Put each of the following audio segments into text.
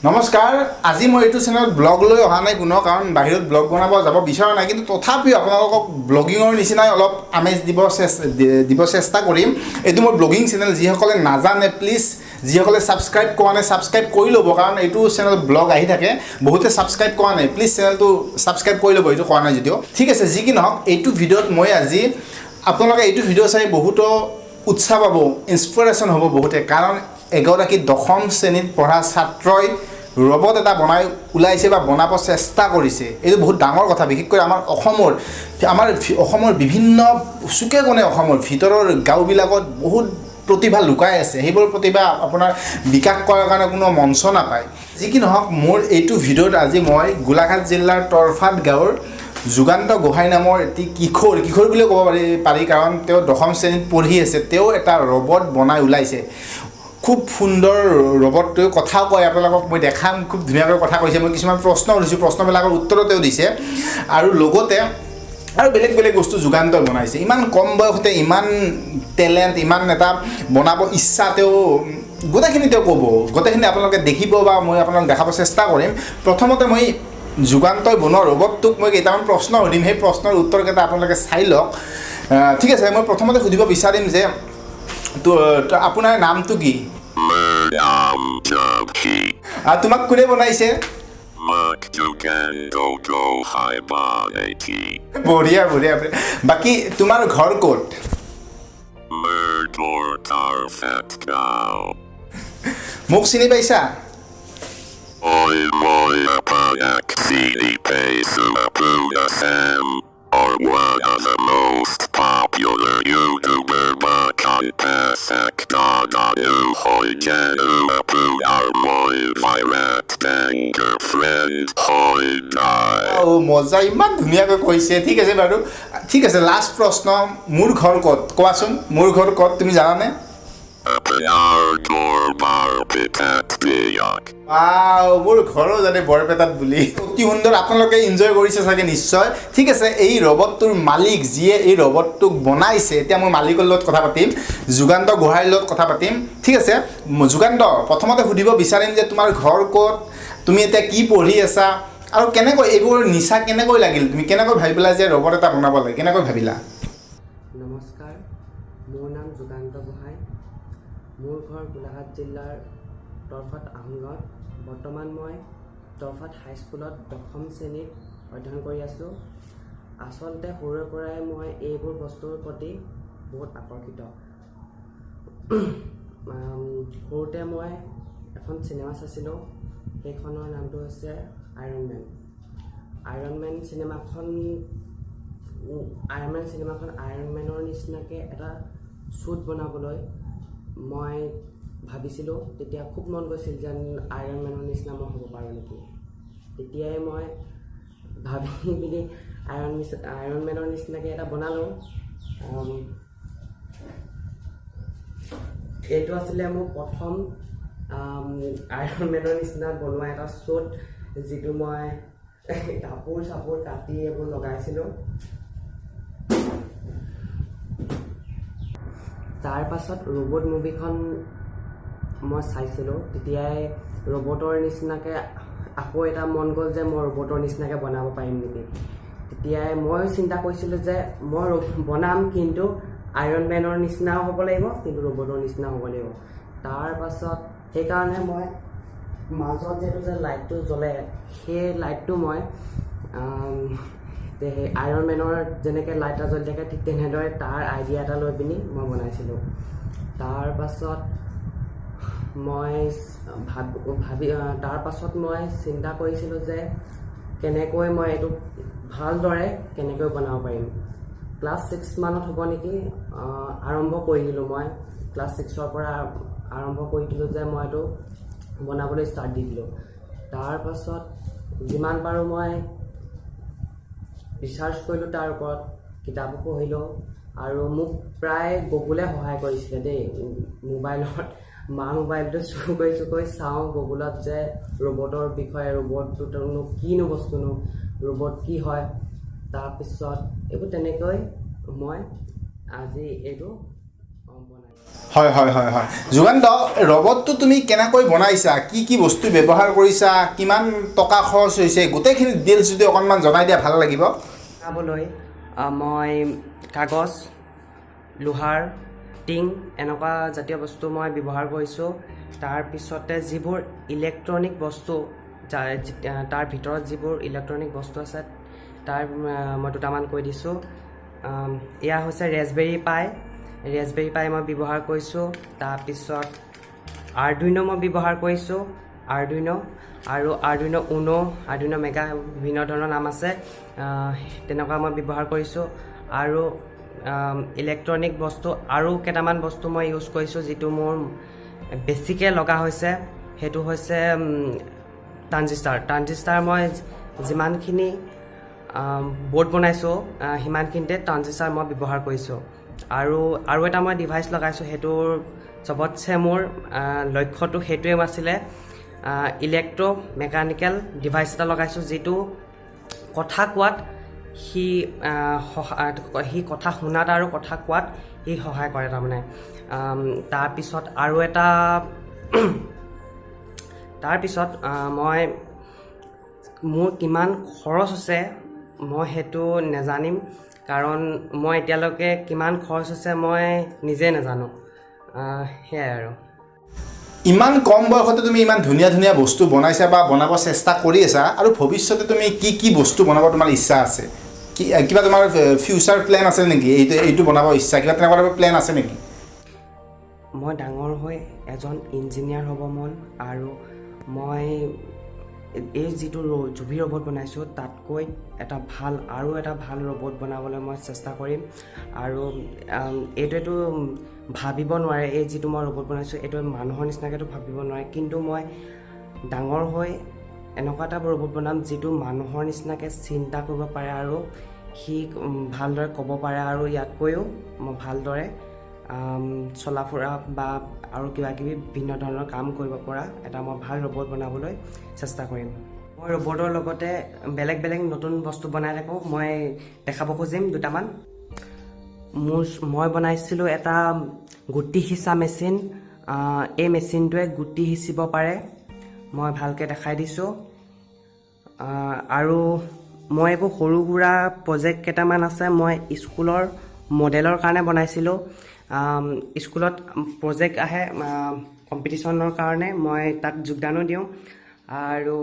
নমস্কাৰ। আজি মই এইটো চেনেলত ব্লগ লৈ অহা নাই কোনো, কাৰণ বাহিৰত ব্লগ বনাব যাব বিচৰা নাই। কিন্তু তথাপিও আপোনালোকক ব্লগিঙৰ নিচিনাই অলপ আমেজ দিব চেষ্টা কৰিম। এইটো মোৰ ব্লগিং চেনেল। যিসকলে নাজানে, প্লিজ, যিসকলে ছাবস্ক্ৰাইব কৰা নাই, ছাবস্ক্ৰাইব কৰি ল'ব, কাৰণ এইটো চেনেলত ব্লগ আহি থাকে। বহুতে ছাবস্ক্ৰাইব কৰা নাই, প্লিজ চেনেলটো ছাবস্ক্ৰাইব কৰি ল'ব, এইটো কোৱা নাই যদিও। ঠিক আছে, যি কি নহওক, এইটো ভিডিঅ'ত মই আজি আপোনালোকে এইটো ভিডিঅ' চাই বহুতো উৎসাহ পাব, ইনস্পিৰেশ্যন হ'ব বহুতে, কাৰণ এগৰাকী দশম শ্ৰেণীত পঢ়া ছাত্ৰই ৰবট এটা বনাই ওলাইছে বা বনাব চেষ্টা কৰিছে। এইটো বহুত ডাঙৰ কথা। বিশেষকৈ আমাৰ অসমৰ বিভিন্ন চুকে কোণে, অসমৰ ভিতৰৰ গাঁওবিলাকত বহুত প্ৰতিভা লুকাই আছে। সেইবোৰ প্ৰতিভা আপোনাৰ বিকাশ কৰাৰ কাৰণে কোনো মঞ্চ নাপায়। যি কি নহওক, মোৰ এইটো ভিডিঅ'ত আজি মই গোলাঘাট জিলাৰ তৰফাট গাঁৱৰ যুগান্ত গোহাঁই নামৰ এটি কিশোৰ, কিশোৰ বুলিয়ে ক'ব পাৰি, কাৰণ তেওঁ দশম শ্ৰেণীত পঢ়ি আছে, তেওঁ এটা ৰবট বনাই ওলাইছে। খুব সুন্দৰ ৰবটটোৱে কথাও কয়। আপোনালোকক মই দেখাম, খুব ধুনীয়াকৈ কথা কৈছে। মই কিছুমান প্ৰশ্ন সুধিছোঁ, প্ৰশ্নবিলাকৰ উত্তৰো তেওঁ দিছে আৰু লগতে আৰু বেলেগ বেলেগ বস্তু যুগান্তই বনাইছে। ইমান কম বয়সতে ইমান টেলেণ্ট, ইমান এটা বনাব ইচ্ছা, তেওঁ গোটেইখিনি তেওঁ ক'ব, গোটেইখিনি আপোনালোকে দেখিব বা মই আপোনালোক দেখাব চেষ্টা কৰিম। প্ৰথমতে মই যুগান্তই বনোৱা ৰবটটোক মই কেইটামান প্ৰশ্ন সুধিম। সেই প্ৰশ্নৰ উত্তৰকেইটা আপোনালোকে চাই লওক। ঠিক আছে, মই প্ৰথমতে সুধিব বিচাৰিম যে তো আপোনাৰ নামটো কি? আৰু তোমাক কোনে বনাইছে? বঢ়িয়া বঢ়িয়া বঢ়িয়া। বাকী তোমাৰ ঘৰ ক'ত? মোক চিনি পাইছা? Or one of the most popular YouTuber friend. অ' মজা, ইমান ধুনীয়াকৈ কৈছে। ঠিক আছে বাৰু, ঠিক আছে। লাষ্ট প্ৰশ্ন, মোৰ ঘৰ ক'ত কোৱাচোন? মোৰ ঘৰ ক'ত তুমি জানানে? ৱাও, মোৰ ঘৰো জানে বৰপেটাত বুলি। অতি সুন্দৰ। আপোনালোকে এনজয় কৰিছে চাগে নিশ্চয়। ঠিক আছে, এই ৰবটটোৰ মালিক, যিয়ে এই ৰবটটোক বনাইছে, এতিয়া মই মালিকৰ লগত কথা পাতিম, যুগান্ত গোহাঁইৰ লগত কথা পাতিম। ঠিক আছে, যুগান্ত, প্ৰথমতে সুধিব বিচাৰিম যে তোমাৰ ঘৰ ক'ত, তুমি এতিয়া কি পঢ়ি আছা আৰু কেনেকৈ এইবোৰ নিচা কেনেকৈ লাগিল? তুমি কেনেকৈ ভাবিলা যে ৰবট এটা বনাব লাগে? কেনেকৈ ভাবিলা? নমস্কাৰ, মোৰ নাম যুগান্ত গোহাঁই। মোৰ ঘৰ গোলাঘাট জিলাৰ তৰফাট আহোমগাঁৱত। বৰ্তমান মই তৰফাট হাইস্কুলত দশম শ্ৰেণীত অধ্যয়ন কৰি আছোঁ। আচলতে সৰুৰে পৰাই মই এইবোৰ বস্তুৰ প্ৰতি বহুত আকৰ্ষিত। সৰুতে মই এখন চিনেমা চাইছিলোঁ, সেইখনৰ নামটো হৈছে আইৰণ মেন। আইৰণ মেন চিনেমাখন, আইৰণ মেনৰ নিচিনাকৈ এটা শ্বুট বনাবলৈ মই ভাবিছিলোঁ। তেতিয়া খুব মন গৈছিল যেন আইৰণ মেনৰ নিচিনা মই হ'ব পাৰোঁ নেকি। তেতিয়াই মই ভাবি পিনি আইৰণ মেনৰ নিচিনাকৈ এটা বনালোঁ। এইটো আছিলে মোৰ প্ৰথম আইৰণ মেনৰ নিচিনা বনোৱা এটা শ্বুট, যিটো মই কাপোৰ চাপোৰ কাটি এইবোৰ লগাইছিলোঁ। তাৰ পাছত ৰ'বট মুভিখন মই চাইছিলোঁ। তেতিয়াই ৰ'বটৰ নিচিনাকৈ আকৌ এটা মন গ'ল যে মই ৰ'বটৰ নিচিনাকৈ বনাব পাৰিম নেকি। তেতিয়াই মই চিন্তা কৰিছিলোঁ যে মই বনাম, কিন্তু আইৰণ মেনৰ নিচিনাও হ'ব লাগিব, কিন্তু ৰ'বটৰ নিচিনাও হ'ব লাগিব। তাৰ পাছত সেইকাৰণে মই মাজত যিহেতু যে লাইটটো জ্বলে, সেই লাইটটো মই সেই আইৰণ মেনৰ যেনেকৈ লাইট এটা জ্বলি থাকে, ঠিক তেনেদৰে তাৰ আইডিয়া এটা লৈ পিনি মই বনাইছিলোঁ। তাৰ পাছত মই ভাবি তাৰ পাছত মই চিন্তা কৰিছিলোঁ যে কেনেকৈ মই এইটো ভালদৰে কেনেকৈ বনাব পাৰিম। ক্লাছ 6 মানত হ'ব নেকি, আৰম্ভ কৰি দিলোঁ মই। ক্লাছ 6ৰ পৰা আৰম্ভ কৰি দিলোঁ যে মই এইটো বনাবলৈ ষ্টাৰ্ট দি দিলোঁ। তাৰপাছত যিমান পাৰোঁ মই ৰিচাৰ্চ কৰিলোঁ, তাৰ ওপৰত কিতাপো পঢ়িলোঁ আৰু মোক প্ৰায় গুগলে সহায় কৰিছিলে দেই। মোবাইলত, মাৰ মোবাইলটো চুৰ কৰি চুৰ কৰি চাওঁ গুগলত যে ৰ'বটৰ বিষয়ে, ৰ'বটটোনো কিনো বস্তুনো, ৰ'বট কি হয়। তাৰপিছত এইবোৰ তেনেকৈ মই আজি এইটো বনাই হয় হয় হয় হয় যুগান্ত, ৰবটটো তুমি কেনেকৈ বনাইছা, কি কি বস্তু ব্যৱহাৰ কৰিছা, কিমান টকা খৰচ হৈছে, গোটেইখিনি ডিটেইলছ যদি অকণমান জনাই দিয়া ভাল লাগিব। বনাবলৈ মই কাগজ, লোহাৰ টিং এনেকুৱা জাতীয় বস্তু মই ব্যৱহাৰ কৰিছোঁ। তাৰপিছতে যিবোৰ ইলেক্ট্ৰনিক বস্তু, তাৰ ভিতৰত যিবোৰ ইলেক্ট্ৰনিক বস্তু আছে তাৰ মই দুটামান কৈ দিছোঁ। এয়া হৈছে ৰেজবেৰী পাই। ৰেজবেৰী পাই মই ব্যৱহাৰ কৰিছোঁ। তাৰপিছত আৰ্ডুইন' মই ব্যৱহাৰ কৰিছোঁ, আৰ্ডুইন' আৰু আৰ্ডুইন' উন', আৰ্ডুইন' মেগা, বিভিন্ন ধৰণৰ নাম আছে, তেনেকুৱা মই ব্যৱহাৰ কৰিছোঁ। আৰু ইলেক্ট্ৰনিক বস্তু আৰু কেইটামান বস্তু মই ইউজ কৰিছোঁ, যিটো মোৰ বেছিকৈ লগা হৈছে, সেইটো হৈছে ট্ৰানজিষ্টাৰ। ট্ৰানজিষ্টাৰ মই যিমানখিনি ব'ৰ্ড বনাইছোঁ, সিমানখিনিতে ট্ৰানজিষ্টাৰ মই ব্যৱহাৰ কৰিছোঁ। আৰু এটা মই ডিভাইচ লগাইছোঁ, সেইটোৰ চবতছে মোৰ লক্ষ্যটো সেইটোৱে আছিলে, ইলেক্ট্ৰ' মেকানিকেল ডিভাইচ এটা লগাইছোঁ, যিটো কথা কোৱাত সি কথা শুনাত আৰু কথা কোৱাত সি সহায় কৰে তাৰমানে। তাৰপিছত আৰু এটা, তাৰপিছত মই মোৰ কিমান খৰচ হৈছে মই সেইটো নেজানিম, কাৰণ মই এতিয়ালৈকে কিমান খৰচ হৈছে মই নিজে নাজানো। সেয়াই আৰু। ইমান কম বয়সতে তুমি ইমান ধুনীয়া ধুনীয়া বস্তু বনাইছা বা বনাব চেষ্টা কৰি আছা, আৰু ভৱিষ্যতে তুমি কি কি বস্তু বনাব তোমাৰ ইচ্ছা আছে? কি কিবা তোমাৰ ফিউচাৰ প্লেন আছে নেকি? এইটো বনাব ইচ্ছা, কিবা তেনেকুৱা টাইপৰ প্লেন আছে নেকি? মই ডাঙৰ হৈ এজন ইঞ্জিনিয়াৰ হ'ব মন, আৰু মই এই যিটো জুভি ৰবট বনাইছোঁ, তাতকৈ এটা ভাল আৰু এটা ভাল ৰবট বনাবলৈ মই চেষ্টা কৰিম। আৰু এইটোৱেতো ভাবিব নোৱাৰে, এই যিটো মই ৰবট বনাইছোঁ এইটোৱে মানুহৰ নিচিনাকৈতো ভাবিব নোৱাৰে, কিন্তু মই ডাঙৰ হৈ এনেকুৱা এটা ৰবট বনাম যিটো মানুহৰ নিচিনাকৈ চিন্তা কৰিব পাৰে আৰু সি ভালদৰে ক'ব পাৰে, আৰু ইয়াতকৈও মই ভালদৰে চলা ফুৰা বা আৰু কিবা কিবি ভিন্ন ধৰণৰ কাম কৰিব পৰা এটা মই ভাল ৰবট বনাবলৈ চেষ্টা কৰিম। মই ৰবটৰ লগতে বেলেগ বেলেগ নতুন বস্তু বনাই থাকোঁ। মই দেখাব খুজিম দুটামান। মই বনাইছিলোঁ এটা গুটি সিঁচা মেচিন। এই মেচিনটোৱে গুটি সিঁচিব পাৰে, মই ভালকৈ দেখাই দিছোঁ। আৰু মই এইবোৰ সৰু সুৰা প্ৰজেক্ট কেইটামান আছে, মই স্কুলৰ মডেলৰ কাৰণে বনাইছিলোঁ। স্কুলত প্ৰজেক্ট আহে কম্পিটিশ্যনৰ কাৰণে, মই তাত যোগদানো দিওঁ। আৰু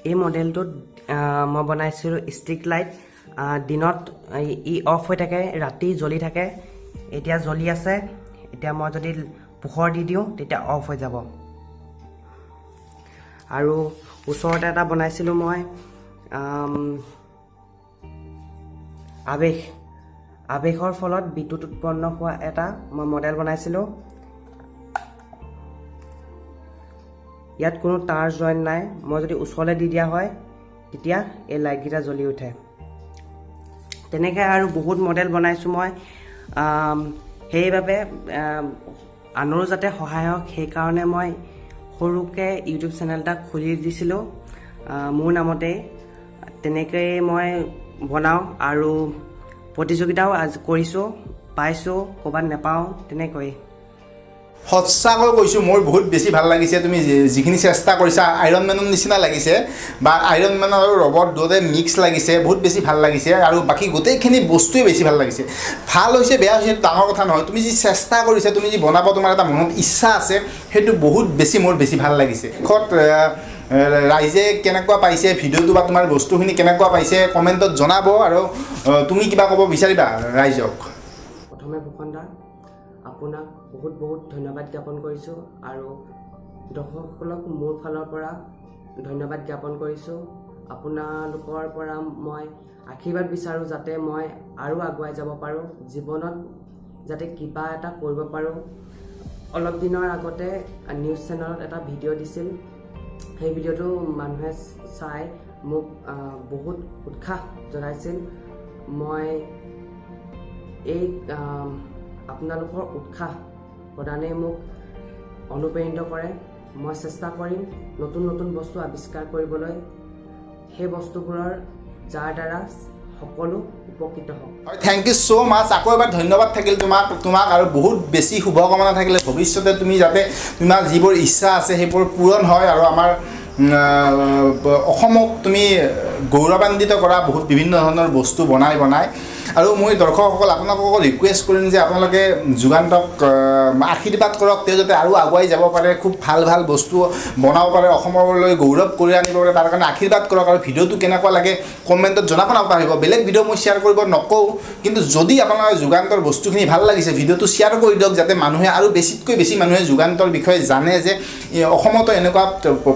এই মডেলটোত মই বনাইছিলোঁ ষ্ট্ৰিট লাইট। দিনত ই অফ হৈ থাকে, ৰাতি জ্বলি থাকে। এতিয়া জ্বলি আছে, এতিয়া মই যদি পোহৰ দি দিওঁ তেতিয়া অফ হৈ যাব। আৰু ওচৰতে এটা বনাইছিলোঁ মই আৱেশ, আৱেশৰ ফলত বিদ্যুৎ উৎপন্ন হোৱা এটা মই মডেল বনাইছিলোঁ। ইয়াত কোনো তাঁৰ জইন নাই, মই যদি ওচৰলৈ দি দিয়া হয় তেতিয়া এই লাইটকেইটা জ্বলি উঠে। তেনেকৈ আৰু বহুত মডেল বনাইছোঁ মই। সেইবাবে আনৰো যাতে সহায় হওক সেইকাৰণে মই সৰুকৈ ইউটিউব চেনেল এটা খুলি দিছিলোঁ মোৰ নামতেই। তেনেকৈয়ে মই বনাওঁ আৰু প্ৰতিযোগিতাও আজি কৰিছোঁ, পাইছোঁ, ক'ৰবাত নেপাওঁ, তেনেকৈয়ে। সঁচাকৈ কৈছোঁ, মোৰ বহুত বেছি ভাল লাগিছে। তুমি যিখিনি চেষ্টা কৰিছা, আইৰণ মেনৰ নিচিনা লাগিছে, বা আইৰণ মেন আৰু ৰবট দুয়োটাই মিক্স লাগিছে। বহুত বেছি ভাল লাগিছে, আৰু বাকী গোটেইখিনি বস্তুৱে বেছি ভাল লাগিছে। ভাল হৈছে বেয়া হৈছে সেইটো ডাঙৰ কথা নহয়, তুমি যি চেষ্টা কৰিছা, তুমি যি বনাব তোমাৰ এটা মনত ইচ্ছা আছে, সেইটো বহুত বেছি মোৰ বেছি ভাল লাগিছে। শেষত ৰাইজে কেনেকুৱা পাইছে ভিডিঅ'টো বা তোমাৰ বস্তুখিনি কেনেকুৱা পাইছে কমেণ্টত জনাব। আৰু তুমি কিবা ক'ব বিচাৰিবা ৰাইজক? প্ৰথমে ভূষণ দা, আপোনাক বহুত বহুত ধন্যবাদ জ্ঞাপন কৰিছোঁ, আৰু দৰ্শকসকলক মোৰ ফালৰ পৰা ধন্যবাদ জ্ঞাপন কৰিছোঁ। আপোনালোকৰ পৰা মই আশীৰ্বাদ বিচাৰোঁ যাতে মই আৰু আগুৱাই যাব পাৰোঁ, জীৱনত যাতে কিবা এটা কৰিব পাৰোঁ। অলপ দিনৰ আগতে নিউজ চেনেলত এটা ভিডিঅ' দিছিল, সেই ভিডিঅ'টো মানুহে চাই মোক বহুত উৎসাহ জনাইছিল। মই এই আপোনালোকৰ উৎসাহ প্ৰদানেই মোক অনুপ্ৰেৰিত কৰে। মই চেষ্টা কৰিম নতুন নতুন বস্তু আৱিষ্কাৰ কৰিবলৈ, সেই বস্তুবোৰৰ যাৰ দ্বাৰা সকলো উপকৃত হওক। হয়, thank you so মাছ। আকৌ এবাৰ ধন্যবাদ থাকিল তোমাক আৰু বহুত বেছি শুভকামনা থাকিলে ভৱিষ্যতে তুমি যাতে তোমাৰ যিবোৰ ইচ্ছা আছে সেইবোৰ পূৰণ হয় আৰু আমাৰ অসমক তুমি গৌৰৱান্বিত কৰা বহুত বিভিন্ন ধৰণৰ বস্তু বনাই বনাই। আৰু মই দৰ্শকসকল আপোনালোকক ৰিকুৱেষ্ট কৰিম যে আপোনালোকে যুগান্তক আশীৰ্বাদ কৰক, তেওঁ যাতে আৰু আগুৱাই যাব পাৰে, খুব ভাল ভাল বস্তু বনাব পাৰে, অসমলৈ গৌৰৱ কৰি আনিব পাৰে, তাৰ কাৰণে আশীৰ্বাদ কৰক। আৰু ভিডিঅ'টো কেনেকুৱা লাগে কমেণ্টত জনাব নাপাহৰিব। বেলেগ ভিডিঅ' মই শ্বেয়াৰ কৰিব নকওঁ, কিন্তু যদি আপোনালোকৰ যুগান্তৰ বস্তুখিনি ভাল লাগিছে ভিডিঅ'টো শ্বেয়াৰ কৰি দিয়ক, যাতে মানুহে আৰু বেছিতকৈ বেছি মানুহে যুগান্তৰ বিষয়ে জানে যে অসমতো এনেকুৱা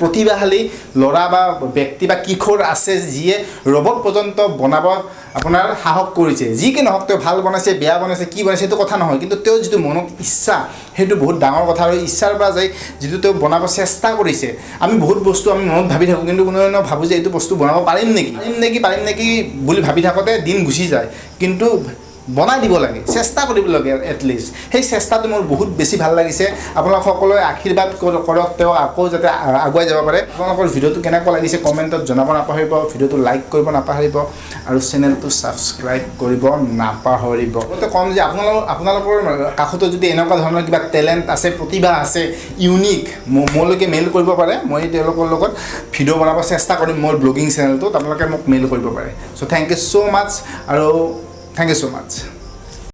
প্ৰতিভাশালী ল'ৰা বা ব্যক্তি বা কিশোৰ আছে যিয়ে ৰবট পৰ্যন্ত বনাব আপোনাৰ সাহস কৰিছে। যি কি নহওক, তেওঁ ভাল বনাইছে, বেয়া বনাইছে, কি বনাইছে সেইটো কথা নহয়, কিন্তু তেওঁ যিটো মনত ইচ্ছা সেইটো বহুত ডাঙৰ কথা। আৰু ইচ্ছাৰ পৰা যাই যিটো তেওঁ বনাব চেষ্টা কৰিছে, আমি বহুত বস্তু আমি মনত ভাবি থাকোঁ, কিন্তু কোনো ধৰণৰ ভাবোঁ যে এইটো বস্তু বনাব পাৰিম নেকি, পাৰিম নেকি, পাৰিম নেকি বুলি ভাবি থাকোঁতে দিন গুচি যায়। কিন্তু বনাই দিব লাগে, চেষ্টা কৰিব লাগে এটলিষ্ট। সেই চেষ্টাটো মোৰ বহুত বেছি ভাল লাগিছে। আপোনালোক সকলোৱে আশীৰ্বাদ কৰক, তেওঁ আকৌ যাতে আগুৱাই যাব পাৰে। আপোনালোকৰ ভিডিঅ'টো কেনেকুৱা লাগিছে কমেণ্টত জনাব নাপাহৰিব, ভিডিঅ'টো লাইক কৰিব নাপাহৰিব আৰু চেনেলটো ছাবস্ক্ৰাইব কৰিব নাপাহৰিব। লগতে ক'ম যে আপোনালোকৰ কাষতো যদি এনেকুৱা ধৰণৰ কিবা টেলেণ্ট আছে, প্ৰতিভা আছে, ইউনিক, মোলৈকে মেইল কৰিব পাৰে। মই তেওঁলোকৰ লগত ভিডিঅ' বনাব চেষ্টা কৰিম মোৰ ব্লগিং চেনেলটোত, আপোনালোকে মোক মেইল কৰিব পাৰে। So thank you so much আৰু thank you so much.